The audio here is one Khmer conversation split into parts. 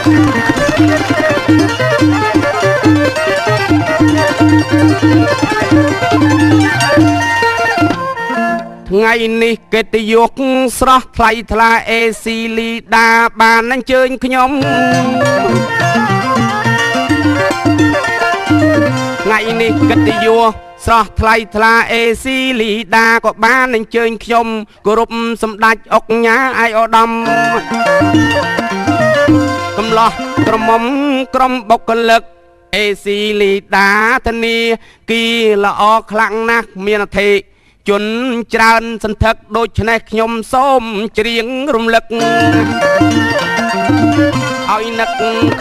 ថ្ងៃនេះកិត្តិយសស្រស់ថ្លៃថ្លាអេស៊ីលីដាបានអញ្ជើញខ្ញុំថ្ងៃនេះកិត្តិយសស្រស់ថ្លៃថ្លាអេស៊ីលីដាក៏បានអញ្ជើញខ្ញុំគោរពសម្ដេចអុកញ៉ាឯកឧត្តមកំឡោះក្រមុំក្រុមបុគ្គលិកអេស៊ីលីដាធនីគីល្អខ្លាំងណាស់មានអធិជនច្រើនសន្ធឹកដូច្នេះខ្ញុំសូមច្រៀងរំលឹកឲ្យនឹក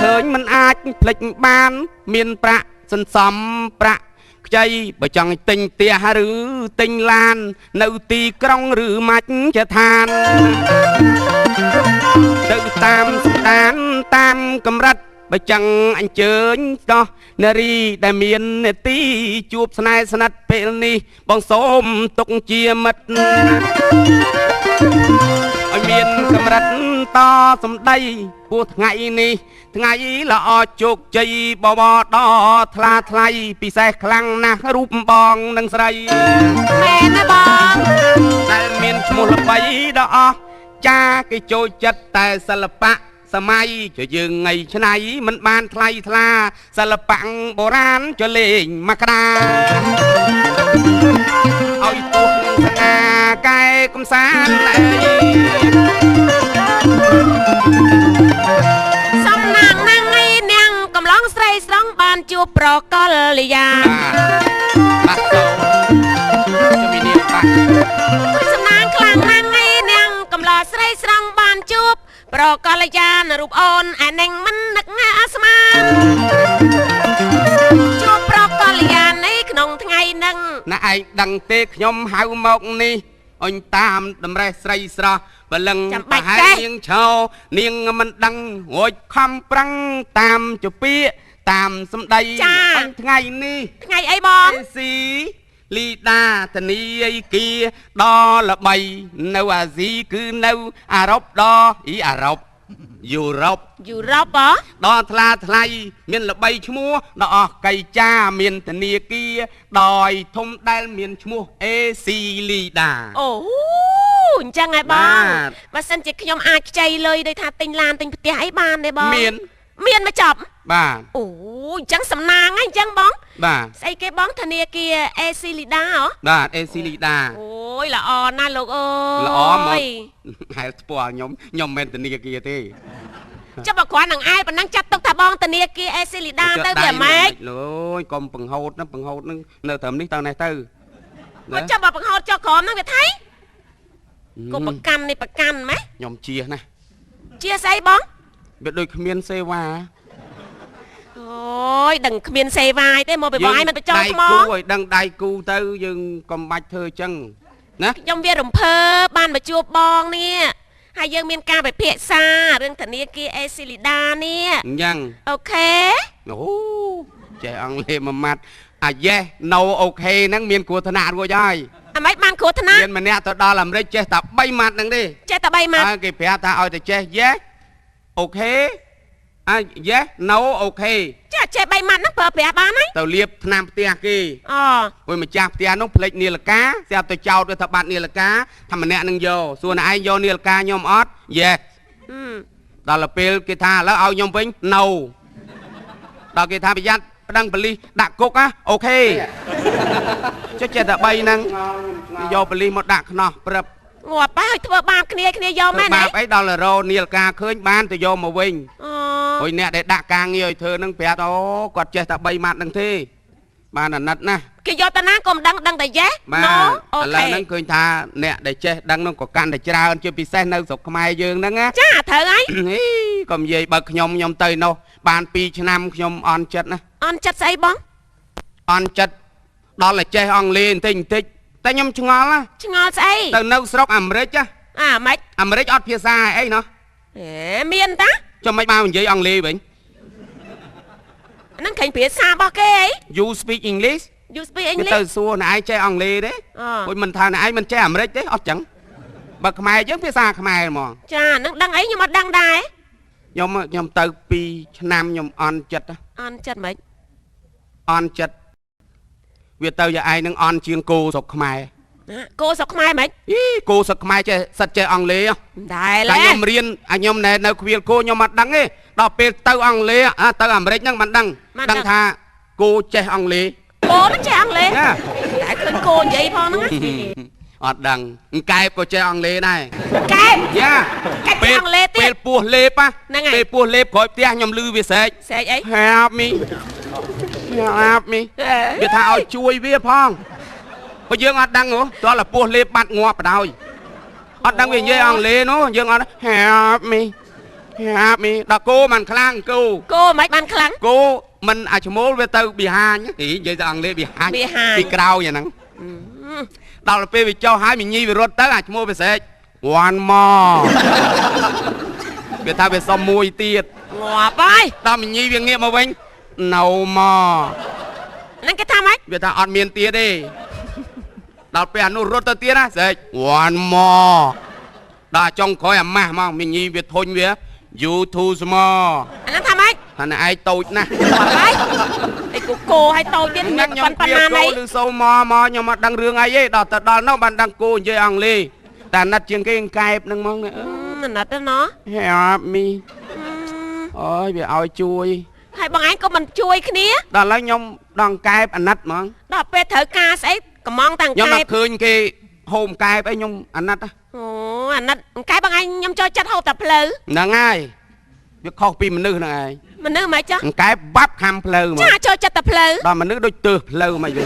ឃើញមិនអាចភ្លេចបាន មានប្រាក់សន្សំប្រាក់ខ្ចីបើចង់ទិញផ្ទះឬទិញឡាន នៅទីក្រុងឬមជ្ឈដ្ឋានទៅតាមសម្ដានតាមកម្រិតបើចង់អញ្ជើញដោះនារីដែលមាននេតិជួបស្នេហ៍ស្និទ្ធពេលនេះបងសូមទុកជាមិត្តឲ្យមានកម្រិតតសម្ដីពោះថ្ងៃនេះថ្ងៃល្អជោគជ័យបវរដល់ថ្លាថ្លៃពិសេសខ្លាំងណាស់រូបបងនិងស្រី មែនណាបង ដែលមានឈ្មោះល្បីដល់អស់ចាគេចូលចិត្តតែសិល្បៈសម័យជាយើងថ្ងៃឆ្នៃមិនបានថ្លៃថ្លាសិល្បៈបុរាណចលេងមកក្តាឲ្យទស្សនាកែកំសាន្តអី សំណាងណាងឯនាងកំឡងស្រីស្រង់បានជួបប្រកលលយា បាទសូមជំនាញបាទ សំណាងខ្លាំងណាស់ឯនាងកំឡោស្រីស្រង់បានជួបប្រកលយានរូបអូនអានឹងមិននឹកអាស្មានជួបប្រកលយាននេះក្នុងថ្ងៃនឹង ណាឯងដឹងទេខ្ញុំហៅមកនេះអញតាមតម្រេះស្រីស្រស់បលឹងប្រហែលនាងឈោនាងមិនដឹងរួចខំប្រឹងតាមជពាកតាមសម្ដីអញថ្ងៃនេះ ថ្ងៃអីបង អេស៊ីលីដាធនីអីគាដល់ល្បីនៅអាស៊ីគឺនៅអារ៉ុបដល់អ៊ីអារ៉ុបយុរ៉ុប យុរ៉ុបហ៎ ដល់ថ្លាថ្លៃមានល្បីឈ្មោះដល់អស់កៃចាមានធនាគារដោយធំដែលមានឈ្មោះអេស៊ីលីដា អូអញ្ចឹងហ៎បង បាទ បើសិនជាខ្ញុំអាចខ្ចីលុយដោយថាទិញឡានទិញផ្ទះអីបានទេបង មាន មានមកចប់ បាទ អូអញ្ចឹងសំណាងហ៎អញ្ចឹងបង បាទ ស្អីគេបងធនាគារអេស៊ីលីដាហ៎ បាទអេស៊ីលីដា អូយល្អណាស់លោកអើយ ល្អមកហែលស្គាល់ខ្ញុំខ្ញុំមិនមែនធនាគារទេ ចុះបើគ្រាន់នឹងឯងប៉ុណ្ណឹងចាត់ទុកថាបងធនាគារអេស៊ីលីដាទៅវាម៉េច អូយកុំបង្ហូតណាបង្ហូតនឹងនៅត្រឹមនេះទៅនេះទៅ មកចុះបើបង្ហូតចុះក្រោមហ្នឹងវាថៃក៏ប្រកាន់នេះប្រកាន់ម៉េច ខ្ញុំជៀសណា ជាស្អីបង វាដូចគ្មានសេវា អូយដឹងគ្មានសេវាអីទេមកពីបងឯងមិនបញ្ចោលថ្ម ដៃគូឲ្យដឹងដៃគូទៅយើងកុំបាច់ធ្វើអញ្ចឹងណា ខ្ញុំវារំភើបបានមកជួបបងនេះហើយយើងមានការពិភាក្សារឿងធនាគារអេស៊ីលីដានេះ អញ្ចឹង OK អូចេះអង់គ្លេសមួយម៉ាត់អា yes no okay ហ្នឹងមានគ្រោះថ្នាក់រួចហើយ អាម៉េចបានគ្រោះថ្នាក់ មានម្នាក់ទៅដល់អាមេរិកចេះតែ3ម៉ាត់ហ្នឹងទេ ចេះតែ3ម៉ាត់ ហើយគេប្រាប់ថាឲ្យតែចេះ yes okay អា yes no okay ចេះចេះ3ម៉ាត់ហ្នឹងប្រើប្រាស់បានហើយ ទៅលាបថ្នាំផ្ទះគេ អូ ព្រោះម្ចាស់ផ្ទះនោះភ្លេចនាឡិកាស្រាប់ទៅចោតវាថាបាត់នាឡិកាថាម្នាក់នឹងយកសួរណែឯងយកនាឡិកាខ្ញុំអត់ yes ហឹម ដល់ទៅពេលគេថាឥឡូវឲ្យខ្ញុំវិញ no ដល់គេថាប្រយ័ត្នប្តឹងប៉ូលីសដាក់គុកណា okay ចុះចេះតែ3ហ្នឹងយកប៉ូលីសមកដាក់ខ្នោះព្រឹប ងាប់ហើយធ្វើបាបគ្នាគ្នាយកមែនទេ បាបអីដល់រោនាឡិកាឃើញបានទៅយកមកវិញ អូ ហើយអ្នកដែលដាក់ការងារឲ្យធ្វើហ្នឹងប្រាប់អូគាត់ចេះតែ3ម៉ាត់ហ្នឹងទេបានអាណិតណាស់ គេយកតាណាក៏មិនដឹងដឹងតែ yes បាទ no អូ ឥឡូ ខេ វហ្នឹងឃើញថាអ្នកដែលចេះដឹងហ្នឹងក៏កាន់តែច្រើនជាពិសេសនៅស្រុកខ្មែរយើងហ្នឹងណា ចាត្រូវហើយ ហីកុំនិយាយបើខ្ញុំខ្ញុំទៅនោះបាន2ឆ្នាំខ្ញុំអន់ចិត្តណា អន់ចិត្តស្អីបង អន់ចិត្តដល់តែចេះអង់គ្លេសបន្តិចបន្តិចតែខ្ញុំឆ្ងល់ណា ឆ្ងល់ស្អី ទៅនៅស្រុកអាមេរិកណា អាម៉េច អាមេរិកអត់ភាសាអីណោះ អេមានតា ចុះមិនបាននិយាយអង់គ្លេសវិញ អាហ្នឹងឃើញភាសារបស់គេអី You speak English? You speak គេ English? ទៅសួរណែឯងចេះអង់គ្លេសទេ អ ព្រោះមិនថាណែឯងមិនចេះអាមេរិកទេអត់ចឹងបើខ្មែរយើងភាសាខ្មែរហ្មង ចាហ្នឹងដឹងអីខ្ញុំអត់ដឹងដែរ ខ្ញុំខ្ញុំទៅ2ឆ្នាំខ្ញុំអន់ចិត្តណា អន់ចិត្តមិន អន់ចិត្តវាទៅយាយឯងនឹងអន់ជាងគោស្រុកខ្មែរ ណាគោស្រុកខ្មែរមិន អីគោស្រុកខ្មែរចេះសិតចេះអង់គ្លេសហ៎ ដែរ តែ ឡើ ខ្ញុំរៀនអាខ្ញុំណែនៅខ្វៀលគោខ្ញុំអត់ដឹងទេដល់ពេលទៅអង់គ្លេសអាទៅអាមេរិកហ្នឹងមិនដឹងដឹងថាគោចេះអង់គ្លេស គោហ្នឹងចេះអង់គ្លេស ណា តែឃើញគោនិយាយផងហ្នឹងណា អត់ដឹងអង្កែបក៏ចេះអង់គ្លេសដែរ កែប យ៉ា កែបចេះអង់គ្លេសទៀត ពេលពោះលេប ហ្នឹងហើយ ពេលពោះលេបក្រោយផ្ទះខ្ញុំលឺវាស្រែក ស្រែកអី Help me Help me វាថាឲ្យជួយវាផងព្រោះយើងអត់ដឹងហ៎តោះតែពោះលេបបាត់ងាប់បណ្ដោយអត់ដឹងវានិយាយអង់គ្លេសនោះយើងអត់ Help me Help me ដល់គោមិនខ្លាំងគោ គោមិនបានខ្លាំង គោមិនអាឈ្មោលវាទៅប៊ីហាញហីនិយាយទៅអង់គ្លេសប៊ីហាញ ប៊ីហាញ ពីក្រោយអាហ្នឹងដល់ពេលវាចុះហើយមីញីវារត់ទៅអាឈ្មោលវាស្រែក one more វាថាវាសុំមួយទៀត ងាប់ហើយ ដល់មីញីវាងាកមកវិញ no more ហ្នឹងគេថាម៉េច វាថាអត់មានទៀតទេដល់ពេលអានោះរត់ទៅទៀតណាស្រែក one more ដល់ចុងក្រោយអាម៉ាស់ហ្មងមីញីវាធុញវា you too small អាហ្នឹងថាម៉េច ថាណែឯងតូចណាស់ ងាប់ហើយអីគោគោឲ្យតូចទៀត ហ្នឹង មាន ខ្ញុំ ប៉ុណ្ណាណី គោឬសូមកមកខ្ញុំអត់ដឹងរឿងអីទេដល់ទៅដល់នោះបានដឹងគោនិយាយអង់គ្លេសតែអាណិតជាងគេអង្កែបហ្នឹងហ្មងណា អាណិតណាណោះ Help me អូយវាឲ្យជួយ ហើយបងឯងក៏មិនជួយគ្នា ដល់ឥឡូវខ្ញុំដល់អង្កែបអាណិតហ្មង ដល់ពេលត្រូវការស្អីកំងតាំង ខ្ញុំ កែប ដល់ឃើញគេហូមកែបអីខ្ញុំអាណិត អូអាណិតកែបបងឯងខ្ញុំចូលចិត្តហូបតែផ្លូវ ហ្នឹងហើយវាខុសពីមនុស្សហ្នឹងឯង មនុស្សមិនចា អង្កែបបាប់ខាំផ្លូវហ្មង ចាចូលចិត្តតែផ្លូវ ដល់មនុស្សដូចទើសផ្លូវមិនវិញ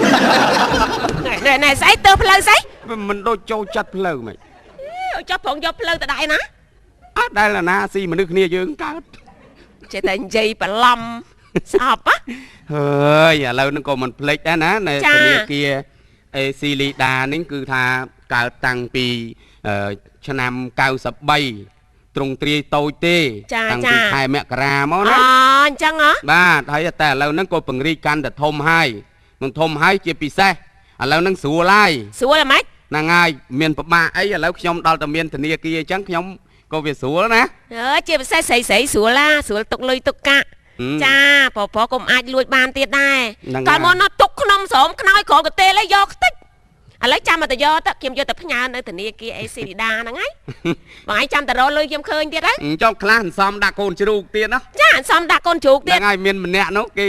ណែណែស្អីទៅផ្លូវស្អី វាមិនដូចចូលចិត្តផ្លូវមិន អូចុះប្រងយកផ្លូវទៅដែរណា អត់ដែលណាស៊ីមនុស្សគ្នាយើងកើត ចេះតែនិយាយបន្លំស្អប់ហ៎ ហើយឥឡូវហ្នឹងក៏មិនភ្លេចដែរណានៅ ចា ធនាគារ AC Lida នេះគឺថាកើតតាំងពីឆ្នាំ93ទ្រង់ទ្រាយតូចទេ ចា តាំងពី ចា ខែមករាមក អូ ណា អញ្ចឹងហ៎ បាទហើយតែឥឡូវហ្នឹងក៏ពង្រីកកាន់តែធំហើយនឹងធំហើយជាពិសេសឥឡូវហ្នឹងស្រួលហើយ ស្រួលហ្មង ហ្នឹងហើយមានប្របាកអីឥឡូវខ្ញុំដល់តែមានធនាគារអញ្ចឹងខ្ញុំក៏វាស្រួលណា អើជាពិសេសស្រីស្រីស្រួលឡាស្រួលទុកលុយទុកកាក់ ហឹម ចាប្រុសប្រុសកុំអាចលួចបានទៀតដែរ ហ្នឹង កាលមុន ហើយ នោះទុកក្នុងស្រោមខ្នើយក្រោកទេលឯងយកខ្ទេចឥឡូវចាំមកទៅយកទៅខ្ញុំយកទៅផ្ញើនៅធនាគារ AC ដាហ្នឹងហើយ បងឯងចាំតែរកលុយខ្ញុំឃើញទៀតហើយ ចុះខ្លះសន្សំដាក់កូនជ្រូកទៀតណា ចាអន្សំដាក់កូនជ្រូកទៀត ហ្នឹងហើយមានម្នាក់នោះគេ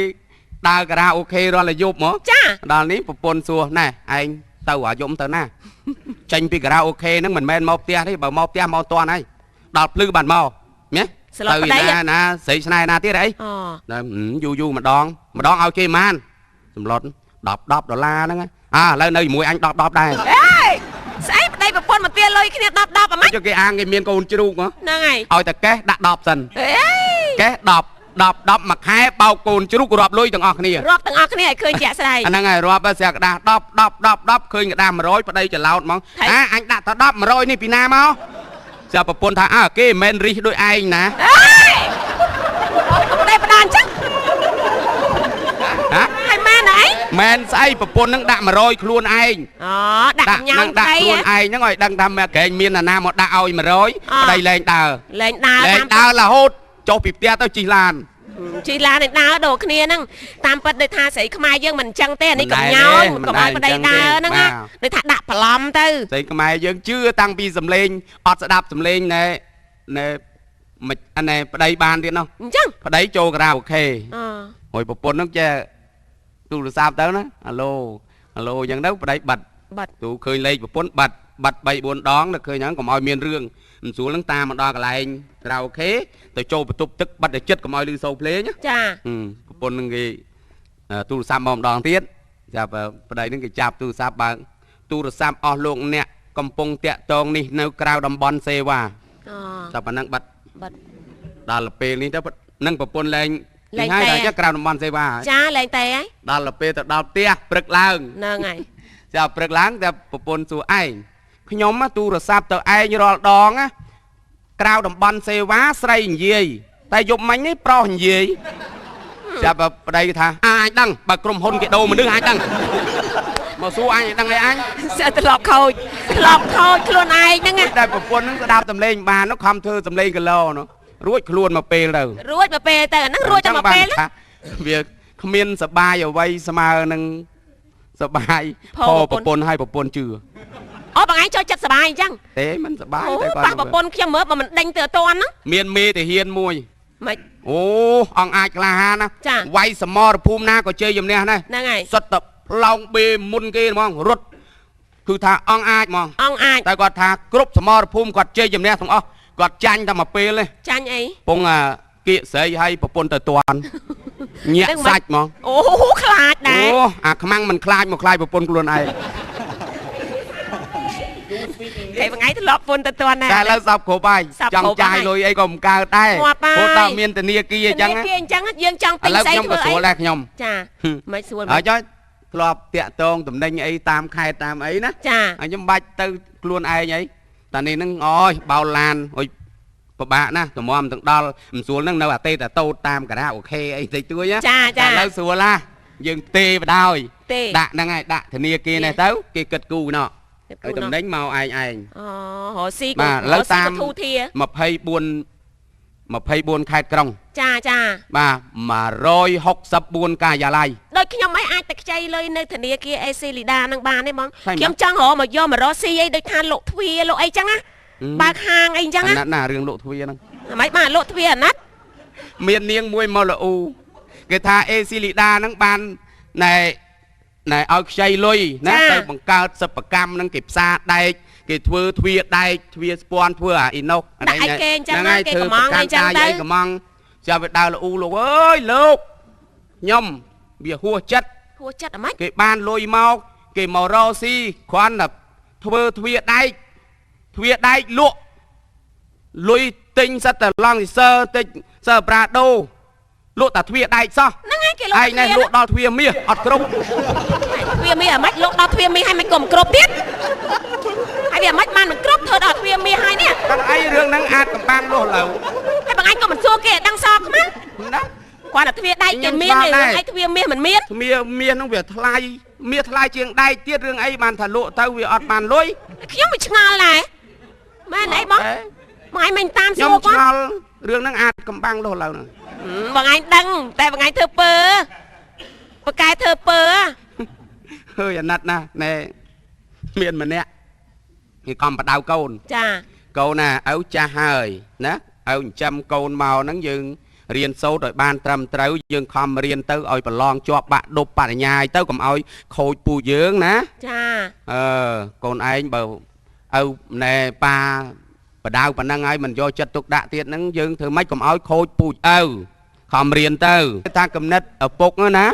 ដើរការ៉ាអូខេរាល់តែយប់ហ្មង ចា ដល់នេះប្រពន្ធសួរណែឯងទៅអាយំទៅណាចេញពីការ៉ាអូខេហ្នឹងមិនមែនមកផ្ទះទេបើមកផ្ទះមកតាន់ហើយដល់ភ្លឺបានមកណា ស្លុត ទៅ ប្តី ណាណាស្រីស្នេហ៍ណាទៀតអី អូ ដល់យូរយូរម្ដងម្ដងឲ្យគេប៉ុន្មានសម្លុត10 10ដុល្លារហ្នឹងអាឥឡូវនៅជាមួយអញ10 10ដែរ អេស្អីប្តីប្រពន្ធមកទាលុយគ្នា10 10អាម៉េច ចុះគេអាងគេមានកូនជ្រូកហ៎ ហ្នឹងហើយ ឲ្យតែកេះដាក់10សិន អេ កេះ10 10 10មួយខែបោកកូនជ្រូករាប់លុយទាំងអស់គ្នា រាប់ទាំងអស់គ្នាឲ្យឃើញជាក់ស្ដែង អាហ្នឹងហើយរាប់ស្រាប់ក្តារ10 10 10 10ឃើញក្តារ100ប្តីច្រឡោតហ្មង ហើយ អាអញដាក់តែ10 100នេះពីណាមកស្រាប់ប្រពន្ធថាអើគេមិនមែនរិះដូចឯងណា អេប្តីផ្ដានចឹង ហ៎ ហើយមែនអី មែនស្អីប្រពន្ធហ្នឹងដាក់100ខ្លួនឯង អូដាក់ញ៉ាំ ហ្នឹងដាក់ ប្តី ខ្លួន ហ៎ ឯងហ្នឹងឲ្យដឹងថាមកក្រែងមានអាណាមកដាក់ឲ្យ100ប្តីលែងដើរ លែងដើរ លែង តាម ដើររហូតចុះពីផ្ទះទៅជិះឡាន ជីឡានឯដើរដូរគ្នាហ្នឹងតាមពិតដូចថាស្រីខ្មែរយើងមិនចឹងទេអានេះកំញោចកុំឲ្យប្តីដើរហ្នឹងណាដូចថាដាក់បន្លំទៅ ស្រីខ្មែរយើងជឿតាំងពីសំលេងអត់ស្ដាប់សំលេងណែណែមិនអាណែប្តីបានទៀតនោះ អញ្ចឹង ប្តីចូលការ៉ាអូខេ អូ ហើយប្រពន្ធហ្នឹងចេះទូរស័ព្ទទៅណាអាឡូអាឡូអញ្ចឹងទៅប្តីបាត់ បាត់ ទូឃើញលេខប្រពន្ធបាត់បាត់3 4ដងទៅឃើញហ្នឹងកុំឲ្យមានរឿងមិនស្រួលហ្នឹងតាមមកដល់កន្លែងការ៉ាអូខេទៅចូលបន្ទប់ទឹកបាត់តែចិត្តកុំឲ្យឮសូរភ្លេងណា ចា ហឹមប្រពន្ធហ្នឹងគេទូរស័ព្ទមកម្ដងទៀតចាប់ប្តីហ្នឹងគេចាប់ទូរស័ព្ទបើកទូរស័ព្ទអស់លោកអ្នកកំពុងតាក់ទងនេះនៅក្រៅតំបន់សេវា អូ តែប៉ុណ្ណឹងបាត់ បាត់ ដល់ពេលនេះទៅនឹងប្រពន្ធលែង លែង នេះហើយ តែ ដល់ចេះក្រៅតំបន់សេវាហើយ ចាលែងតែហើយ ដល់ពេលទៅដល់ផ្ទះព្រឹកឡើង ហ្នឹងហើយ ចាប់ព្រឹកឡើងតែប្រពន្ធសួរឯងខ្ញុំណាទូរស័ព្ទទៅឯងរាល់ដងណាក្រៅតំបន់សេវាស្រីនិយាយតែយប់មិញនេះប្រុសនិយាយចាប់ប្តីថាអាចដឹងបើក្រុមហ៊ុនគេដូរមនុស្សអាចដឹងមកសួរអញឲ្យដឹងអីអញ សើត្រឡប់ខូចត្រឡប់ខូចខ្លួនឯងហ្នឹងណា តែប្រពន្ធហ្នឹងស្ដាប់សំឡេងបាននោះខំធ្វើសំឡេងគីឡូនោះ រួចខ្លួនមកពេលទៅ រួចមកពេលទៅអាហ្នឹងរួចតែមកពេលហ្នឹង ថាវាគ្មានសបាយអ្វីស្មើនឹងសបាយ ផ ផប្រពន្ធឲ្យប្រពន្ធជឿ អូបងឯងចូលចិត្តសបាយអញ្ចឹង ទេមិនសបាយ អូ តែ ប៉ះប្រពន្ធខ្ញុំមើលបើមិនដេញទៅអត់ទាន់ហ្នឹង មានមេទាហានមួយ ម៉េច អូអង្គអាចក្លាហានណា ចា វាយសមរភូមិណាក៏ជ័យជំនះដែរ ហ្នឹងហើយ សុទ្ធតែផ្លោងបេមុនគេហ្មងរត់គឺថាអង្គអាចហ្មង អង្គអាច តែគាត់ថាគ្រប់សមរភូមិគាត់ជ័យជំនះទាំងអស់គាត់ចាញ់តែមួយពេលទេ ចាញ់អី ពងអាគៀកស្រីឲ្យប្រពន្ធទៅតាន់ញាក់សាច់ហ្មង អូខ្លាចដែរ អូអាខ្មាំងមិនខ្លាចមកខ្លាចប្រពន្ធខ្លួនឯង តែបងឯងធ្លាប់ពុនទៅតាន់ដែរ តែឥឡូវសពគ្រប់ហើយ សពគ្រប់ ចង់ចាយលុយអីក៏មិនកើតដែរ ងាប់ហើយ ព្រោះតើមានធនាគារអញ្ចឹង ធនាគារអញ្ចឹងយើងចង់ទិ ឥ ញស្អី ឡូវខ្ញុំក៏ ធ្វើអី ស្រួលដែរខ្ញុំ ចាមិនស្រួល ហើយចុះធ្លាប់តាក់តងតំណែងអីតាមខេត្តតាមអីណា ចា ហើយខ្ញុំបាច់ទៅខ្លួនឯងអីតានេះហ្នឹងអូយបោលឡានអុយពិបាកណាស់តម្រាំទាំងដល់មិនស្រួលហ្នឹងនៅអាតេតាតូតតាមការ៉ាអូខេអីតិចតួចណា ចាចា តែឥឡូវស្រួលណាស់យើងទេបដ ாய் ទេ ដាក់ហ្នឹងហើយដាក់ធនាគារនេះទៅគេគិតគូណោះឲ្យតំណែងមកឯងឯង អូរកស៊ី បាទឥឡូវតាម ធូធា 24 24ខេត្តក្រុង ចាចា បាទ164ការិយាល័យ ដូចខ្ញុំអីអាចទៅខ្ចីលុយនៅធនាគារ AC លីដានឹងបានទេបង តែម៉េច ខ្ញុំចង់រកមកយកមករកស៊ីអីដូចថាលក់ទ្វារលក់អីចឹងណាបើកហាងអីចឹង អា ណា ណិតណារឿងលក់ទ្វារហ្នឹង ហ្មងបានលក់ទ្វារអាណិត មាននាងមួយមកលូគេថាអេស៊ីលីដាហ្នឹងបានណែណែឲ្យខ្ចីលុយណាទៅបង្កើតសិប្បកម្មហ្នឹងគេផ្សារដែកគេធ្វើទ្វារដែកទ្វារស្ពាន់ធ្វើអាអ៊ីណុក ដាក់ឲ្យគេអញ្ចឹងណាគេកំងអីចឹងទៅ អីកំងចាប់វាដើរលូលោកអើយលោកខ្ញុំវាហួសចិត្ត ហួសចិត្តអាម៉េច គេបានលុយមកគេមករកស៊ីគ្រាន់តែធ្វើទ្វារដែកទ្វារដែកលក់លុយទិញសិតតែឡង់ស៊ីសើទិញសើប្រាដូលក់តែទ្វារដែកសោះ ហ្នឹងហើយគេលក់ ឯងនេះលក់ដល់ទ្វារមាសអត់គ្រប់ ទ្វារមាសអាម៉េចលក់ដល់ទ្វារមាសហើយមិនក៏មិនគ្រប់ទៀតហើយវាអាម៉េចបានមិនគ្រប់ធ្វើដល់ទ្វារមាសហើយនេះ តែអីរឿងហ្នឹងអាចកំបាំងលុះលើ ហើយបងឯងក៏មិនសួរគេឲ្យដឹងសខ្មាំង ណា គាត់តែទ្វារដែកគេមានទេរឿងអីទ្វារមាសមិនមាន ទ្វារមាសហ្នឹងវាថ្លៃមាសថ្លៃជាងដែកទៀតរឿងអីបានថាលក់ទៅវាអត់បានលុយ ខ្ញុំមិនឆ្ងល់ដែរមែនអីបងបងឯងមិនតាមស ខ្ញុំ ួរគាត់ ឆ្ងល់រឿងហ្នឹងអាចកំបាំងលុះលើហ្នឹង បងឯងដឹងតែបងឯងធ្វើពើបកែធ្វើពើ ហើយអាណិតណាស់ណែមានម្នាក់គេកំបដៅកូន ចា កូនណាឪចាស់ហើយណាឪចិញ្ចឹមកូនមកហ្នឹងយើងរៀនសូត្រឲ្យបានត្រឹមត្រូវយើងខំរៀនទៅឲ្យប្រឡងជាប់បាក់ឌុបបរិញ្ញាយទៅកុំឲ្យខូចពូយើងណា ចា អឺកូនឯងបើឪណែប៉ាបដៅប៉ុណ្ណឹងហើយមិនយកចិត្តទុកដាក់ទៀតហ្នឹងយើងធ្វើម៉េចកុំឲ្យខូចពូជឪខំរៀនទៅថាកំណិតឪពុកហ្នឹងណា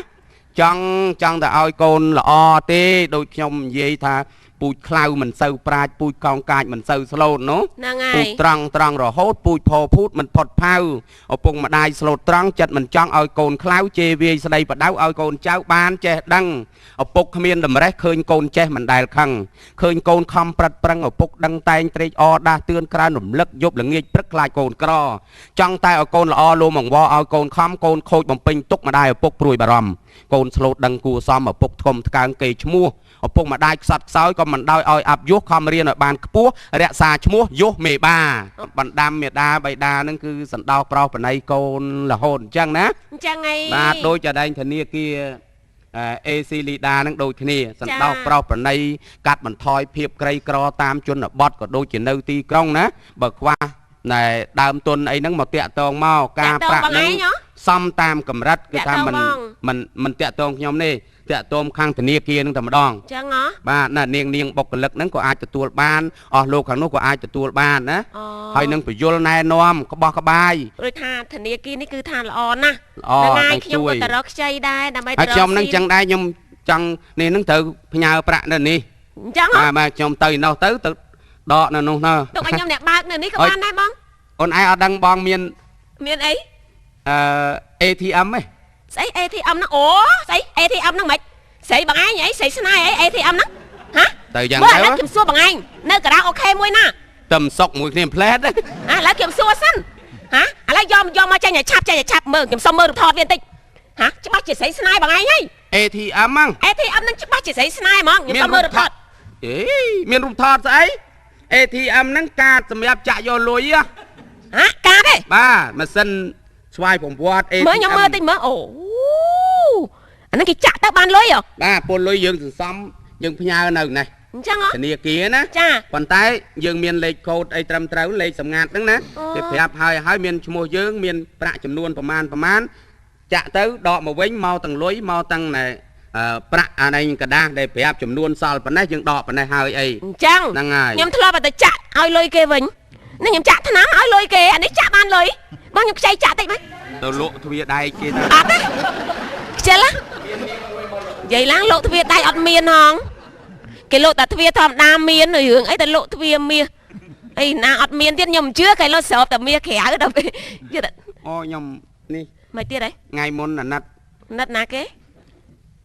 ចង់ចង់តែឲ្យកូនល្អទេដូចខ្ញុំនិយាយថាពូជខ្លៅមិនសូវប្រាជ្ញពូជកោងកាចមិនសូវស្លូតនោះ ហ្នឹងហើយ ពូជត្រង់ត្រង់រហូតពូជផភូតមិនផុតផៅឪពុកម្ដាយស្លូតត្រង់ចិត្តមិនចង់ឲ្យកូនខ្លៅជេរវាយស្ដីបដៅឲ្យកូនចៅបានចេះដឹងឪពុកគ្មានតម្រេះឃើញកូនចេះមិនដែលខឹងឃើញកូនខំប្រឹតប្រឹងឪពុកដឹងតែងត្រេកអរដាស់តឿនក្រើនរំលឹកយប់ល្ងាចព្រឹកខ្លាចកូនក្រចង់តែឲ្យកូនល្អលោមអង្វរឲ្យកូនខំកូនខូចបំពេញទុកម្ដាយឪពុកព្រួយបារម្ភកូនស្លូតដឹងគួសមឪពុកធំថ្កើងគេឈ្មោះឪពុកម្ដាយខ្សត់ខ្សោយក៏មិនដោយឲ្យអាប់យុះខំរៀនឲ្យបានខ្ពស់រក្សាឈ្មោះយុះមេបាបណ្ដាំមេដាបៃតានឹងគឺសន្តោសប្រោសប្រណីកូនរហូតអញ្ចឹងណា អញ្ចឹងឯង បាទដូចចដែងធនាគារអេស៊ីលីដានឹងដូចគ្នាសន្តោសប្រោសប្រណីកាត់បន្ថយភាពក្រីក្រតាមជនបទក៏ដូចជានៅទីក្រុងណាបើខ្វះណែដើមទុនអីហ្នឹងមកតាក់តងមកការប្រាក់ហ្នឹងសំតាមកម្រិតគឺថាមិនមិនមិនតាក់តងខ្ញុំទេតាក់តងខាងធនាគារហ្នឹងតែម្ដង អញ្ចឹងហ៎ បាទណានាងនាងបុគ្គលិកហ្នឹងក៏អាចទទួលបានអស់លោកខាងនោះក៏អាចទទួលបានណា អូ ហើយនឹងពយល់ណែនាំក្បោះក្បាយ ដូចថាធនាគារនេះគឺថាល្អណាស់ ល្អ ហ្នឹងហើយ នឹង ខ្ញុំ ជួយ ក៏ទៅរកខ្ចីដែរដើម្បី ហើយខ្ញុំហ្នឹងចឹងដែរខ្ញុំចង់នេះហ្នឹងត្រូវផ្ញើប្រាក់នៅនេះ អញ្ចឹងហ៎ បាទបាទខ្ញុំទៅឯនោះទៅទៅដកនៅនោះណើ ទុកឲ្យខ្ញុំអ្នកបើកនៅនេះក៏បានដែរបង អូនឯងអត់ដឹងបងមាន មានអី អឺ ATM ទេ ស្អី ATM ហ្នឹងអូស្អី ATM ហ្នឹងមិនស្អីបងឯងអីស្អីស្នេហ៍អី ATM ហ្នឹងហ៎ ទៅយ៉ាងទៅ មើលឥឡូវខ្ញុំសួរបងឯងនៅការ៉ាអូខេមួយណា តែមិនសុកមួយគ្នាផ្លែត ឥឡូវខ្ញុំសួរសិនហ៎ឥឡូវយកយកមកចេញឲ្យឆាប់ចេញឲ្យឆាប់មើលខ្ញុំសុំមើលរូបថតវាបន្តិចហ៎ច្បាស់ជាស្រីស្នេហ៍បងឯងហី ATM ហ្នឹង ATM ហ្នឹងច្បាស់ជាស្រីស្នេហ៍ហ្មងខ្ញុំសុំមើលរូបថត អេមានរូបថតស្អី ATM ហ្នឹងកាតសម្រាប់ចាក់យកលុយហ៎ ហ៎កាត ទេ បាទម៉ាស៊ីនស្វ័យប្រវត្តិ ATM មើលខ្ញុំមើលតិចមើលអូអាហ្នឹងគេចាក់ទៅបានលុយហ៎ បាទពលលុយយើងសន្សំយើងផ្ញើនៅនេះ អញ្ចឹងហ៎ ធនាគារណា ចា ប៉ុន្តែយើងមានលេខកូដអីត្រឹមត្រូវលេខសម្ងាត់ហ្នឹងណា អូ គេប្រាប់ហើយហើយមានឈ្មោះយើងមានប្រាក់ចំនួនប្រមាណប្រមាណចាក់ទៅដកមកវិញមកទាំងលុយមកទាំងណែប្រាក់អានេះกระดาษដែលប្រាប់ចំនួនសល់ប៉ុណ្ណេះយើងដកប៉ុណ្ណេះហើយអី អញ្ចឹង ហ្នឹងហើយ ខ្ញុំធ្លាប់តែចាក់ឲ្យលុយគេវិញនេះខ្ញុំចាក់ថ្នាំឲ្យលុយគេអានេះចាក់បានលុយបងខ្ញុំខ្ចីចាក់តិចមើល ទៅលក់ទ្វារដែកគេទៅ អត់ទេខ្ជិលហ៎និយាយឡើងលោកទ្វារដៃអត់មានហងគេលោកតែទ្វារធម្មតាមានរឿងអីតែលោកទ្វារមាសអីណាអត់មានទៀតខ្ញុំមិនជឿគេលោកស្របតែមាសក្រៅដល់ពេលយល់តែ អូខ្ញុំនេះ មិនទៀតហី ថ្ងៃមុនអាណិត ណិតណាគេ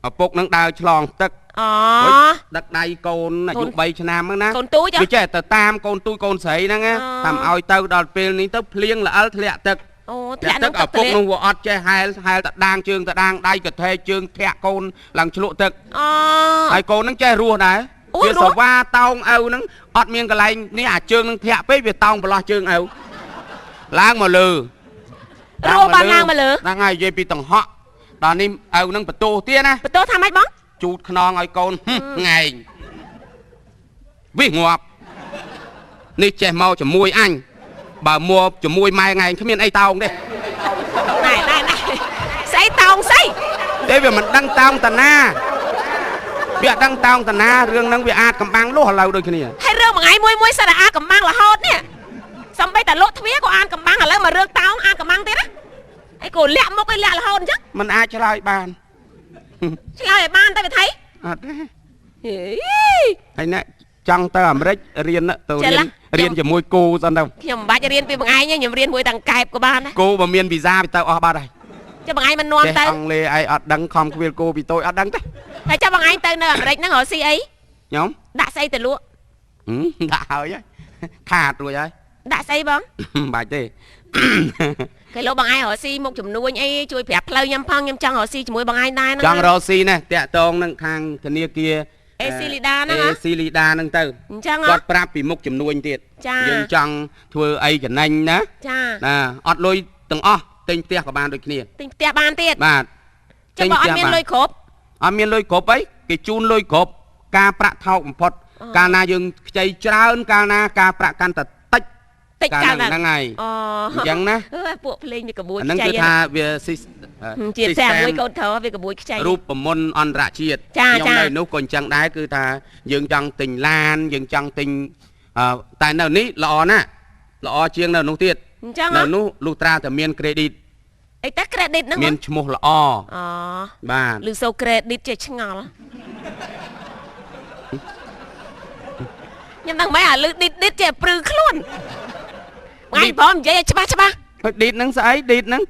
ឪពុកនឹងដើរឆ្លងទឹក អូ ហុយដឹកដៃកូនអាយុ កូន 3ឆ្នាំហ្នឹងណា កូនទូចហ៎ វាចេះទៅតាមកូនទូចកូនស្រីហ្នឹងណា អូ តាមឲ្យទៅដល់ពេលនេះទៅភ្លៀងល្អិលធ្លាក់ទឹក អូធ្លាក់ ទឹក នឹងទឹកធ្លាក់ ឪពុកនោះវាអត់ចេះហែលហែលតដាងជើងតដាងដៃកថេជើងធាក់កូនឡើងឆ្លក់ទឹក អូ ហើយកូនហ្នឹងចេះរស់ដែរ អូយរស់ វាសវ៉ាតោងឪហ្នឹងអត់មានកន្លែងនេះអាជើងហ្នឹងធាក់ពេកវាតោងប្រឡោះជើងឪឡើងមកលើ រស់បានឡើងមកលើ ហ្នឹងហើយនិយាយពីតង្ហក់ដល់នេះឪហ្នឹងបន្ទោសទៀតណា បន្ទោសថាម៉េចបង ជូតខ្នងឲ្យកូនហឹមថ្ងៃងវិងាប់នេះចេះមកជាមួយអញបើមកជាមួយម៉ែថ្ងៃគ្មានអីតោងទេ ណែណែណែស្អីតោងស្អី ទេវាមិនដឹងតោងតាណាវាអត់ដឹងតោងតាណារឿងហ្នឹងវាអាចកំបាំងលុះឥឡូវដូចគ្នា ហើយរឿងមួយថ្ងៃមួយមួយសិតតែអាកំបាំងរហូតនេះសំបីតែលោកទ្វារក៏អានកំបាំងឥឡូវមករឿងតោងអានកំបាំងទៀតណាអីក៏លាក់មុខឯលាក់រហូតអញ្ចឹង มันអាចឆ្លើយបាន ឆ្លើយឲ្យបានតែវិថី អត់ទេ ហេ ហើយណែចង់ទៅអាមេរិករៀនទៅ ចេះឡា រៀនរៀនជាមួយគូសិនទៅ ខ្ញុំមិនបាច់រៀនពីបងឯងទេខ្ញុំរៀនមួយតង្កែបក៏បានដែរ គូបើមានវីសាវាទៅអស់បាត់ហើយ ចុះបងឯងមិននាំ ចេះ ទៅ អង់គ្លេសឯងអត់ដឹងខំខ្វៀលគោពីតូចអត់ដឹងទេ ហើយចុះបងឯងទៅនៅអាមេរិកហ្នឹងរកស៊ីអី ខ្ញុំ ដាក់ស្អីទៅលក់ ហឹមដាក់ហើយហើយខាតរួចហើយ ដាក់ស្អីបង មិនបាច់ទេ គេលោកបងឯងរកស៊ីមុខចំនួនអីជួយប្រាប់ផ្លូវខ្ញុំផងខ្ញុំចង់រកស៊ីជាមួយបងឯងដែរហ្នឹង ចង់រកស៊ីណាតាក់តងនឹងខាងធនាគារ អេស៊ីលីដាហ្នឹងហ៎ អេស៊ីលីដាហ្នឹងទៅ អញ្ចឹងហ៎ គាត់ប្រាប់ពីមុខចំនួនទៀត ចា យើងចង់ធ្វើអីចំណេញណា ចា ណាអត់លុយទាំងអស់ទិញផ្ទះក៏បានដូចគ្នា ទិញផ្ទះបានទៀត បាទ ចុះបើអត់មានលុយគ្រប់ អត់មានលុយគ្រប់អីគេជូនលុយគ្រប់ការប្រាក់ថោកបំផុត អូ កាលណាយើងខ្ចីច្រើនកាលណាការប្រាក់កាន់តែតិច តិចកាលណា ហ្នឹងហើយ អូ អញ្ចឹងណា អើពួកភ្លេងវាក្បួយ អាហ្នឹង ខ្ចី គឺថាវាស៊ី ជាផ្សារមួយកូនធរវាក្បួយខ្ចី រូបមន្តអន្តរជាតិ ចា ខ្ញុំ ចា នៅនោះក៏អញ្ចឹងដែរគឺថាយើងចង់ទិញឡានយើងចង់ទិញតែនៅនេះល្អណាស់ល្អជាងនៅនោះទៀត អញ្ចឹងហ៎ នៅនោះលុះត្រាតែមាន credit អីតា credit ហ្នឹង មានឈ្មោះល្អ អូ បាទ ឬសូ credit ចេះឆ្ងល់ខ្ញុំដឹងមិនអាលឺឌីតឌីតចេះព្រឺខ្លួនថ្ងៃព្រមនិយាយឲ្យច្បាស់ច្បាស់ ហើយឌីតហ្នឹងស្អីឌីតហ្នឹង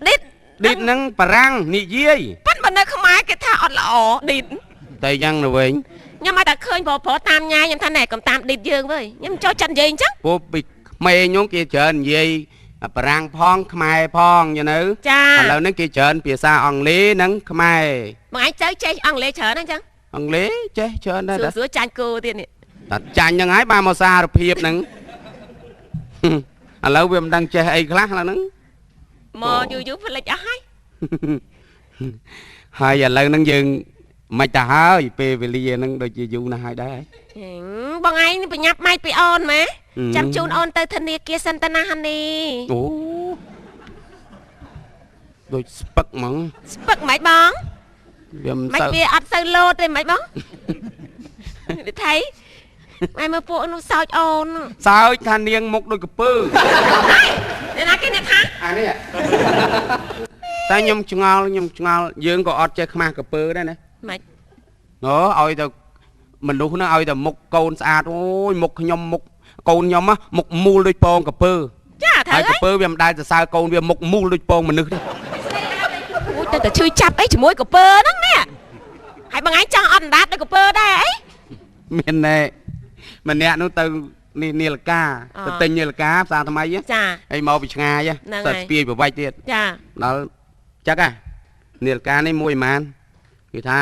ឌីត ឌីតហ្នឹងបារាំងនិយាយ ប៉ិនបើនៅខ្មែរគេថាអត់ល្អឌីត តែយ៉ាងទៅវិញ ខ្ញុំឲ្យតែឃើញប្រុសប្រុសតាមញ៉ាយខ្ញុំថាណែកុំតាមឌីតយើងវើយខ្ញុំចូលចិត្តនិយាយអញ្ចឹង ព្រោះពីក្មេងហ្នឹងគេច្រើននិយាយបារាំងផងខ្មែរផងយល់នៅ ចា ឥឡូវហ្នឹងគេច្រើនភាសាអង់គ្លេសនិងខ្មែរ មួយឯងទៅចេះអង់គ្លេសច្រើនហ្នឹងអញ្ចឹង អង់គ្លេសចេះច្រើនដែរ ស្រួលស្រួលចាញ់គោទៀតនេះ តែចាញ់ហ្នឹងហើយបានមកសារភាពហ្នឹង ឥឡូវវាមិនដឹងចេះអីខ្លះឥឡូវហ្នឹង មកយូរយូរផ្លិចអស់ហើយ ហើយឥឡូវហ្នឹងយើងមិនទៅហើយពេលវេលាហ្នឹងដូចជាយូរណាស់ហើយដែរ ហឹមបងឯងបញ្ញាប់ម៉ែកពីអូនម៉ែ ហឹម ចាំជូនអូនទៅធនាគារសន្តានាហានី អូដូចស្ពឹកហ្មង ស្ពឹកម៉េចបង វាមិនសូវ ម៉េចវាអត់សូវលោតទេម៉េចបង វិថីម៉ែមើលពួកនោះសោចអូន សើចថានាងមុខដូចកពើ អ្នកណាគេអ្នកថា អានេះតែខ្ញុំឆ្ងល់ខ្ញុំឆ្ងល់យើងក៏អត់ចេះខ្មាស់កពើដែរណា ម៉េច ណ៎ឲ្យទៅមនុស្សហ្នឹងឲ្យតែមុខកូនស្អាតអូយមុខខ្ញុំមុខកូនខ្ញុំហ៎មុខមូលដូចពងកពើ ចាត្រូវ ហើយក ហើយ ពើវាមិនដែលសរសើរកូនវាមុខមូលដូចពងមនុស្សទេ អូយទៅតែឈឺចាប់អីជាមួយកពើហ្នឹងនេះហើយបងឯងចង់អត់អណ្ដាតដូចកពើដែរអី មានណែម្នាក់នោះទៅនេះនាឡិកា អ ទៅទិញនាឡិកាផ្សារថ្មីហ៎ ចា ហើយមកពីឆ្ងាយហ៎ ហ្នឹងហើយ ទៅស្ពាយប្រវត្តិទៀត ចា ដល់ចឹកហ៎នាឡិកានេះមួយប៉ុន្មានគេថា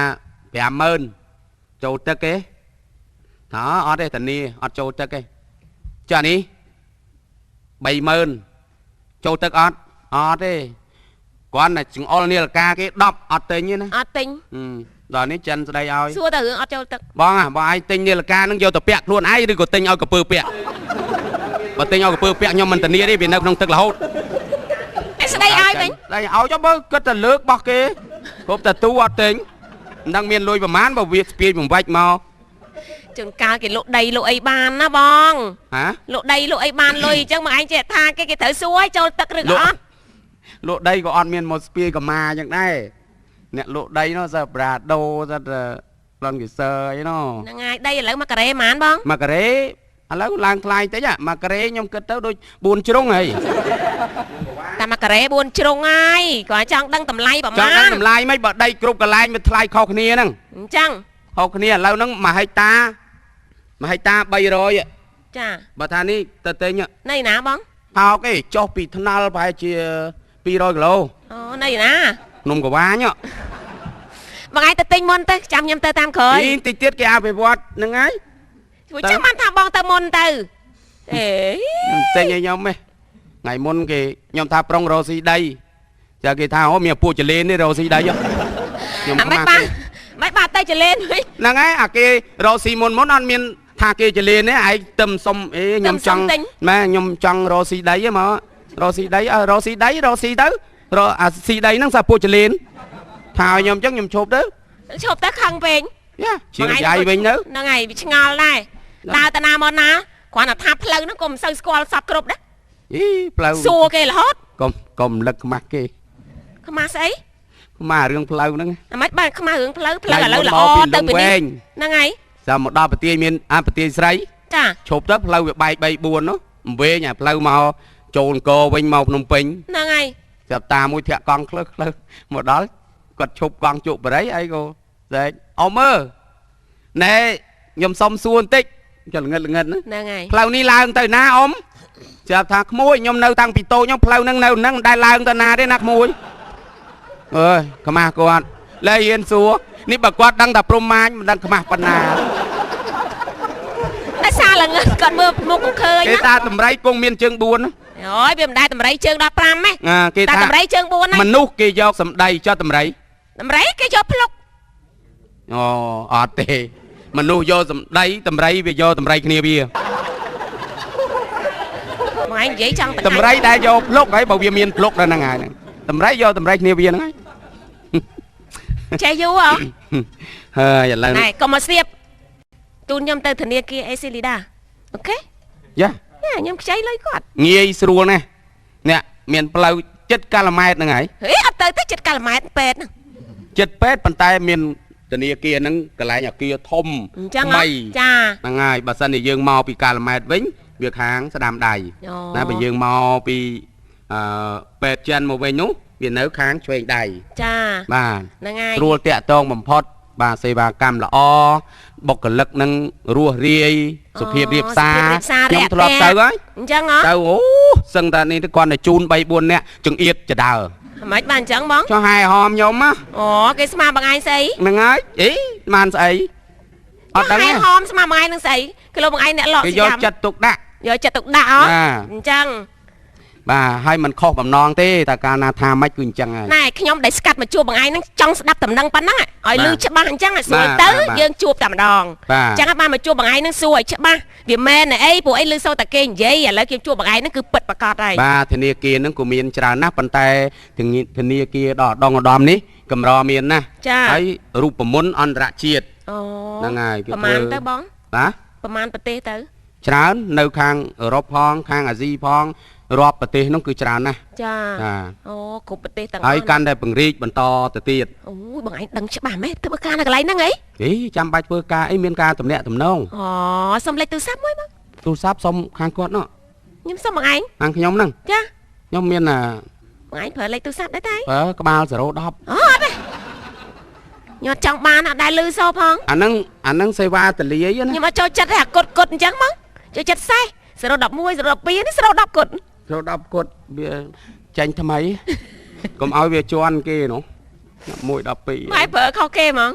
50000ចូលទឹកទេថាអត់ទេតានីអត់ចូលទឹកទេចានេះ30000 ចូលទឹកអត់អត់ទេគាត់តែចង្អុលនាឡិកាគេ10អត់ទិញទេណា អត់ទិញ ហឹមដល់នេះចិនស្ដីឲ្យ សួរតែរឿងអត់ចូលទឹក បងហ่ะបងឯងទិញនាឡិកាហ្នឹងយកទៅពាក់ខ្លួនឯងឬក៏ទិញឲ្យកពើពាក់បើទិញឲ្យកពើពាក់ខ្ញុំមិនធានាទេវានៅក្នុងទឹករហូត ឯស្ដីឲ្យវិញ ស្ដីឲ្យចុះបើគិតតែលើករបស់គេគ្រប់តែទូអត់ទិញមិនដឹងមានលុយប្រមាណបើវាស្ពាយបំវាច់មក ជួនកាលគេលក់ដីលក់អីបានណាបង ហា លក់ដីលក់អីបានលុយអញ្ចឹងមកឯងចេះថាគេគេត្រូវសួរឲ្យចូលទឹកឬ លក់ ក៏អត់ លក់ដីក៏អត់មានមកស្ពាយកម៉ាយ៉ាងដែរអ្នកលក់ដីនោះសើប្រាដូសើប្លន់គីសើអីនោះ ហ្នឹងហើយដីឥឡូវមកការ៉េហ្មងបង មកការ៉េឥឡូវឡើងថ្លៃតិចហ่ะមកការ៉េខ្ញុំគិតទៅដូច4ជ្រុងហី តែមកការ៉េ4ជ្រុងហើយគាត់ចង់ដឹងតម្លៃប្រ ចង់ មាណ ដឹងតម្លៃមិនបើដីគ្រប់កន្លែងវាថ្លៃខុសគ្នាហ្នឹង អញ្ចឹង ខុសគ្នាឥឡូវហ្នឹង1ហិកតា1ហិកតា300ហ៎ ចា បើថានេះទៅទិញហ៎ នៅណាបង ថោកឯងចុះពីថ្នល់ប្រហែលជា200គីឡូ អូនៅណា ភ្នំកវាញហ៎ បងឯងទៅទិញមុនទៅចាំខ្ញុំទៅតាមក្រោយ អីតិចទៀតគេអភិវឌ្ឍហ្នឹងហើយ ជួយចាំបានថាបងទៅមុនទៅអេ ទិញឲ្យខ្ញុំឯងថ្ងៃមុនគេខ្ញុំថាប្រុងរកស៊ីដីចាគេថាអូមានពួកចលេននេះរកស៊ីដីហ៎ខ្ញុំ អាមិនបាន ខ្មាស់គេ មិនបានទៅចលេនវិញ ហ្នឹងហើយអាគេរកស៊ីមុនមុនអត់មានថាគេចលេនទេឯងទឹមសុំអេខ្ញុំចង់ម៉ែខ្ញុំចង់រកស៊ីដីហ៎មករកស៊ីដីអើរកស៊ីដីរកស៊ីទៅរកអាស៊ីដីហ្នឹងសាពួកចលេនថាឲ្យខ្ញុំអញ្ចឹងខ្ញុំឈប់ទៅ ឈប់ទៅខឹងពេក យ៉ាជាងយាយវិញទៅ ហ្នឹងហើយវាឆ្ងល់ដែរដើរតាណាមកណាគ្រាន់តែថាផ្លូវហ្នឹងក៏មិនសូវស្គាល់សពគ្រប់ដែរ អីផ្លូវ សួរគេរហូត កុំលឹកខ្មាស់គេ ខ្មាស់ស្អី ខ្មាស់រឿងផ្លូវហ្នឹង អាម៉េចបានខ្មាស់រឿងផ្លូវផ្លូវឥឡូវល្អ ថ្ងៃមុន ទៅពីនេះ មកពីលង្វែង ហ្នឹងហើយ ចាំមកដល់ប្រទាយមានអាប្រទាយស្រី ចា ឈប់ទៅផ្លូវវាបែក3 4នោះអំវែងអាផ្លូវមកចូលអង្គរវិញមកភ្នំពេញ ហ្នឹងហើយ ចាប់តាមួយធាក់កង់ខ្លឹះខ្លឹះមកដល់គាត់ឈប់កង់ជក់បរិយអីក៏ស្រែកអ៊ំអើណែខ្ញុំសុំសួរបន្តិចចុះល្ងិតល្ងិតណា ហ្នឹងហើយ ផ្លូវនេះឡើងទៅណាអ៊ំចាប់ថាក្មួយខ្ញុំនៅតាំងពីតូចខ្ញុំផ្លូវហ្នឹងនៅហ្នឹងមិនដែលឡើងទៅណាទេណាក្មួយអើយខ្មាស់គាត់លែហ៊ានសួរនេះបើគាត់ដឹងថាព្រំម៉ាញមិនដឹងខ្មាស់ប៉ុណ្ណា តែសារល្ងិតគាត់មើលមុខក៏ឃើញ គេ ណា ថាតម្រៃគង់មានជើង4ណា អូយវាមិនដែលតម្រៃជើងដល់5ហ៎ អាគេថា តែតម្រៃជើង4ហ្នឹង មនុស្សគេយកសម្ដីចុះតម្រៃ តម្រៃគេយកភ្លុក អូអត់ទេមនុស្សយកសម្ដីតម្រៃវាយកតម្រៃគ្នាវា មកឯងនិយាយចង់ តម្រៃដែលយកភ្លុកហើយបើវាមានភ្លុកដល់ហ្នឹងហើយហ្នឹងតម្រៃយកតម្រៃគ្នាវាហ្នឹងហើយ ចេះយូរហ៎ ហើយឥឡូវ ណែ នេះ កុំមកសៀបទូនខ្ញុំទៅធនាគារអេស៊ីលីដាអូខេ យ៉ា ញ៉ាខ្ញុំខ្ចីលុយគាត់ ងាយស្រួលណាស់អ្នកមានផ្លូវចិត្តកាឡូម៉ែត្រហ្នឹងហើយ ហេអត់ទៅទេចិត្តកាល់ម៉ែត្រពេទ្យហ្នឹង ចិត្តពេទ្យប៉ុន្តែមានធនាគារហ្នឹងកន្លែងអាគារធំ អញ្ចឹង ថ្មី ហ៎ចា ហ្នឹងហើយបើសិនជាយើងមកពីកាឡូម៉ែត្រវិញវាខាងស្ដាំដៃ អូ ណាបើយើងមកពីអឺពេទ្យចិនមកវិញនោះវានៅខាងឆ្វេងដៃ ចា បាទ ហ្នឹងហើយ ស្រួលតាក់ទងបំផុត បាទសេវាកម្មល្អបុគ្គលិកនឹងរស់រាយសុភាពរៀបសារ សុភាពរៀបសារ ខ្ញុំធ្លាប់ទៅហើយ អញ្ចឹងហ៎ ទៅអូសឹងតែនេះគាត់តែជូន3 4នាក់ចង្អៀតចដើ មិនបានអញ្ចឹងបង ចុះហែហមខ្ញុំណា អូគេស្មាបងឯងស្អី ហ្នឹងហើយអីស្មានស្អីអត់ដឹង ហែ ទេ ហមស្មាបងឯងនឹងស្អីគីឡូបងឯងអ្នកលក់ គេយកចិត្តទុកដាក់ យកចិត្តទុកដាក់ហ៎ បាទ អញ្ចឹង បាទហើយมันខុសបំណងទេតែកាលណាថាម៉េចគឺអញ្ចឹងហើយ ណែខ្ញុំដែលស្កាត់មកជួបបងឯងហ្នឹងចង់ស្ដាប់តំណឹងប៉ុណ្ណឹងឲ្យ បាទ ឮច្បាស់អញ្ចឹងឲ្យស្រួល បាទ ទៅ បាទ យើងជួបតែម្ដង បាទ អញ្ចឹងបានមកជួបបងឯងហ្នឹងសួរឲ្យច្បាស់វាមែនអីព្រោះអីឮសូរតែគេនិយាយឥឡូវខ្ញុំជួបបងឯងហ្នឹងគឺពិតប្រាកដហើយ បាទធនាគារហ្នឹងក៏មានច្រើនណាស់ប៉ុន្តែធនាគារដ៏ឧត្តមឧត្តមនេះកម្រមានណាស់ ចា ហើយរូបមន្តអន្តរជាតិ អូ ហ្នឹងហើយគេ ប្រហែល ធ្វើ ទៅបង បាទ ប្រហែលប្រទេសទៅ ច្រើននៅខាងអឺរ៉ុបផងខាងអាស៊ីផងរាប់ប្រទេសហ្នឹងគឺច្រើនណាស់ ចា បាទ អូគ្រប់ប្រទេសទាំង ហើយ អស់ កាន់តែពង្រីកបន្តទៅទៀត អូយបងឯងដឹងច្បាស់ម៉េះធ្វើការនៅកន្លែងហ្នឹងអី អីចាំបាច់ធ្វើការអីមានការតំណាក់តំណង អូសុំលេខទូរស័ព្ទមួយបង ទូរស័ព្ទសុំខាងគាត់នោះ ខ្ញុំសុំបងឯង ខាងខ្ញុំហ្នឹង ចា ខ្ញុំមានអា បងឯងប្រើលេខទូរស័ព្ទដែរតែ បើក្បាល010 អូអត់ទេខ្ញុំអត់ចង់បានអត់ដែលលឺសូរផង អាហ្នឹងអាហ្នឹងសេវាតលាយណា ខ្ញុំអត់ចូលចិត្តទេអាកុដកុដអញ្ចឹងហ្មងចូលចិត្តសេះ011 012នេះ010កុដ 010គាត់វាចាញ់ថ្មី កុំឲ្យវាជន់គេនោះ11 12 ម៉ែប្រើខុសគេហ្មង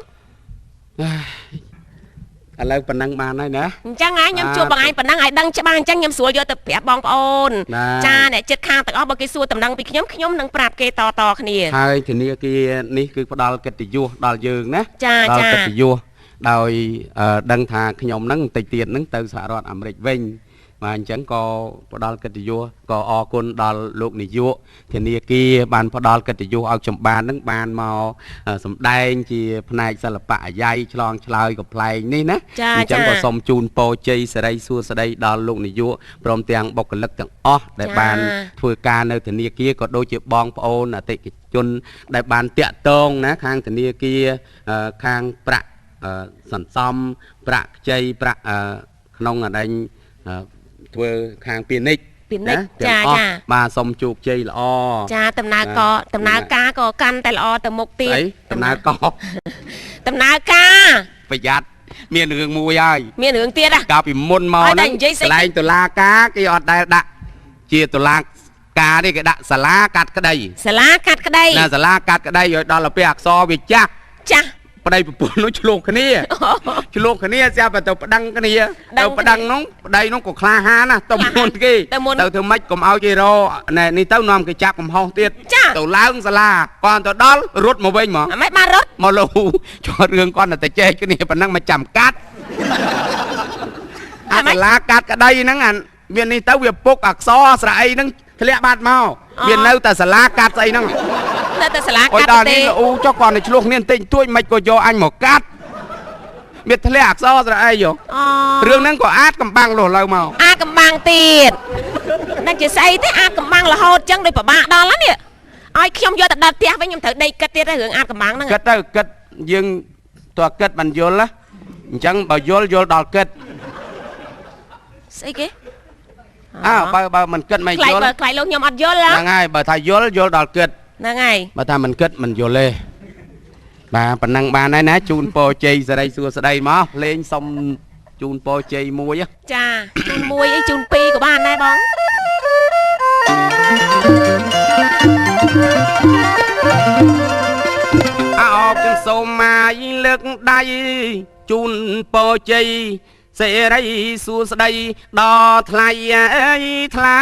ឥឡូវប៉ុណ្ណឹងបានហើយណា អញ្ចឹងហ่าខ្ញុំជួបបងឯងប៉ុណ្ណឹងឲ្យដឹងច្បាស់អញ្ចឹងខ្ញុំស្រួលយកទៅប្រាប់បងប្អូន បាទ ចាអ្នកចិត្តខាងទាំងអស់បើគេសួរតំណែងពីខ្ញុំខ្ញុំនឹងប្រាប់គេតតគ្នា ហើយធនាគារនេះគឺផ្ដល់កិត្តិយសដល់យើងណា ចា ដល់ ចា កិត្តិយសដោយដឹងថាខ្ញុំហ្នឹងបន្តិចទៀតហ្នឹងទៅសហរដ្ឋអាមេរិកវិញបាទអញ្ចឹងក៏ផ្ដល់កិត្តិយសក៏អរគុណដល់លោកនាយកធនាគារបានផ្ដល់កិត្តិយសឲ្យខ្ញុំបានហ្នឹងបានមកសម្ដែងជាផ្នែកសិល្បៈអាយ៉ៃឆ្លងឆ្លើយកំប្លែងនេះណា ចា អញ្ចឹង ចា ក៏សូមជូនពរជ័យសិរីសួស្តីដល់លោកនាយកព្រមទាំងបុគ្គលិកទាំងអស់ដែល ចា បានធ្វើការនៅធនាគារក៏ដូចជាបងប្អូនអតិថិជនដែលបានតាក់ទងណាខាងធនាគារខាងប្រាក់សន្សំប្រាក់ខ្ចីប្រាក់ក្នុងអដែងធ្វើខាងពាណិជ្ជ ពាណិជ្ជ ណាទាំងអស់ ចាចា បាទសូមជោគជ័យល្អ ចាដំណើរកដំណើរការក៏កាន់តែល្អទៅមុខទៀត ស្អីដំណើរក ដំណើរការ ប្រយ័ត្នមានរឿងមួយហើយ មានរឿងទៀតហ៎ កាលពីមុនមក ឲ្យតែ ហ្នឹង និយាយស្អី កន្លែងតុលាការគេអត់ដែលដាក់ជាតុលាការទេគេដាក់សាលាកាត់ក្តី សាលាកាត់ក្តី ណាសាលាកាត់ក្តីឲ្យដល់ទៅពេលអក្សរវាចាស់ ចាស់ ប្តីប្រពន្ធនោះឆ្លោះគ្នាឆ្លោះគ្នាស្រាប់តែទៅប្តឹងគ្នា ដឹង ទៅប្តឹងនោះប្តីនោះក៏ក្លាហានណាស់ទៅមុនគេ ទៅមុន ទៅធ្វើម៉េចកុំឲ្យគេរកណែនេះទៅនាំគេចាប់កំហុសទៀត ចា ទៅឡើងសាលាគាត់ទៅដល់រត់មកវិញហ្មង អាម៉េចបានរត់ មកលោចោតរឿងគាត់តែចែកគ្នាប៉ុណ្ណឹងមកចាំកាត់អាសាលាកាត់ក្តីហ្នឹងអាវានេះទៅវាពុកអក្សរស្រៈអីហ្នឹងធ្លាក់បាត់មកវានៅតែសាលាកាត់ស្អីហ្នឹង នៅតែសាលា អុយ កាត់ទេ ដល់នេះលូចុះគាត់តែឆ្លោះគ្នាបន្តិចបន្តួចមិនក៏យកអញមកកាត់វាធ្លាក់អក្សរស្រៈអីយោ អូ រឿងហ្នឹងក៏អាចកំបាំងលោះឡើយមក អាកំបាំងទៀតនឹងជាស្អីទេអាកំបាំងរហូតចឹងដូចពិបាកដល់ហ្នឹងនេះឲ្យខ្ញុំយកទៅដល់ផ្ទះវិញខ្ញុំត្រូវដេកគិតទៀតហើយរឿងអាកំបាំងហ្នឹង គិតទៅគិតយើងតើគិតបានយល់ណាអញ្ចឹងបើយល់យល់ដល់គិត ស្អីគេ អើបើមិនគិតមិន ខ្លាច យល់ បើខ្លាចលោកខ្ញុំអត់យល់ហ៎ ហ្នឹងហើយបើថាយល់យល់ដល់គិត ហ្នឹងហើយ បើថាមិនគិតមិនយល់ទេបាទប៉ុណ្ណឹងបានហើយណាជូនពរជ័យសិរីសួស្តីមកភ្លេងសុំជូនពរជ័យមួយហ៎ ចាជូនមួយអីជូនពីរក៏បានដែរបង អោបខ្ញុំសូមម៉ាយលើកដៃជូនពរជ័យសិរីសួស្តីដល់ថ្លៃអើយថ្លា